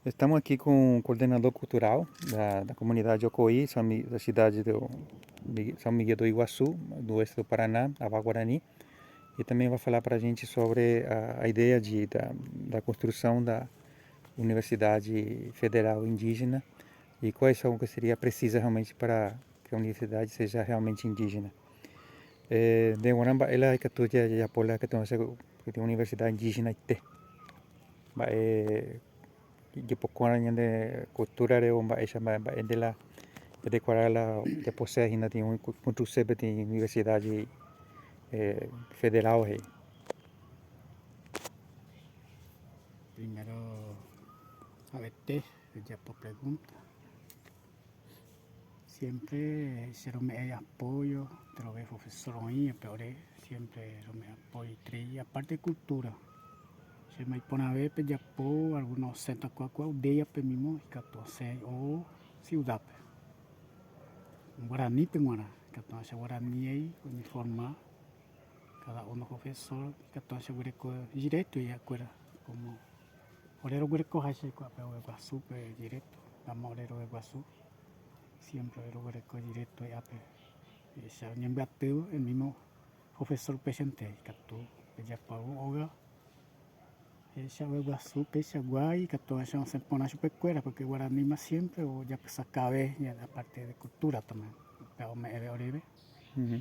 Estamos aqui com o coordenador cultural da, da comunidade Ocoí, da cidade do São Miguel do Iguaçu, do oeste do Paraná, Avá Guarani, e também vai falar para a gente sobre a, a ideia de, da, da construção da Universidade Federal Indígena e quais são que seria precisa realmente para que a universidade seja realmente indígena. Eh, de g̃uarã mba'e la ikatu jajapo la ikatu peteĩ universidad indígena ite. Mba'e jepokuaa ñande cultura-re o mba'éicha mba'e mba'énte la jadekuara la japoséva hína okontruse peteĩ universidad federal he'i. Primero ha'ete ojapo pregunta siempre che rome'ẽ apoyo enterove profesor oĩvape ore siempre rome'ẽ apoyo eterei aparte cultura che maiporãve pejapo alguno osẽta kua kua aldea-pe mismo ikatu osẽ o ciudad-pe guaranípe g̃uarã ikatu hag̃uáicha guarani ei oñeforma cada uno profesor ikatu hag̃uáicha oguereko derecho ha'ekuéra como ore roguerekoháicha ikuape roguasupe derecho amo ore roguasu siempre ore roguereko derecho hi'ápe ehecha oñembyatývo el mismo profesor upéichante ikatu pejapo óga ehecha roguasu peichagua ikatu hag̃uáicha osẽ porã chupekuéra porque guaraníme siempre ojapysakave aparte de cultura también upéva ome'ẽve oréve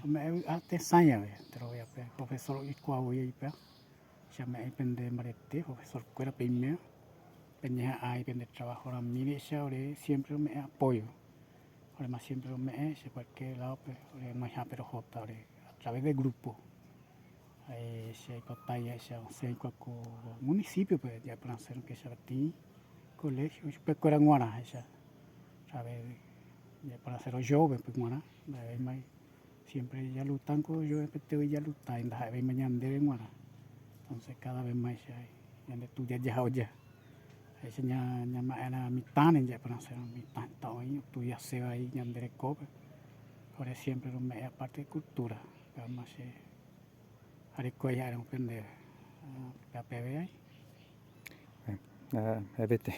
ome'ẽ vy'a tesãi ave enterovévape profesor oikuaa voi upéva. Che ame'ẽ pende mbarete profesor-kuéra peime peñeha'ã pende trabajo ramíre ore siempre rome'ẽ apoyo. Orema siempre rome'ẽ che cualquier lado-pe ore noĩhápe rohóta ore a través de grupo. Che aipota che osẽ oikuaa ko municipio-pe ja'eporãsérõ péicha peteĩ colegio chupekuéra g̃uarã hecha a través de ja'eporãsérõ jóvepe g̃uarã ndaha'éima Siempre jalutánko ojoepete jaluta ndaha'evéima ñandéve g̃uarã. Entonces cada vez más ñande tuja jaha oja. Péicha ñama'ẽrã mitãre ja'eporãsérõ mitã heta oĩ ostudiaséva aí ñande rekópe. Ore siempre rome'ẽ aparte cultura upévama che areko ha'érõ pende péa peve aĩ. Ha'evete.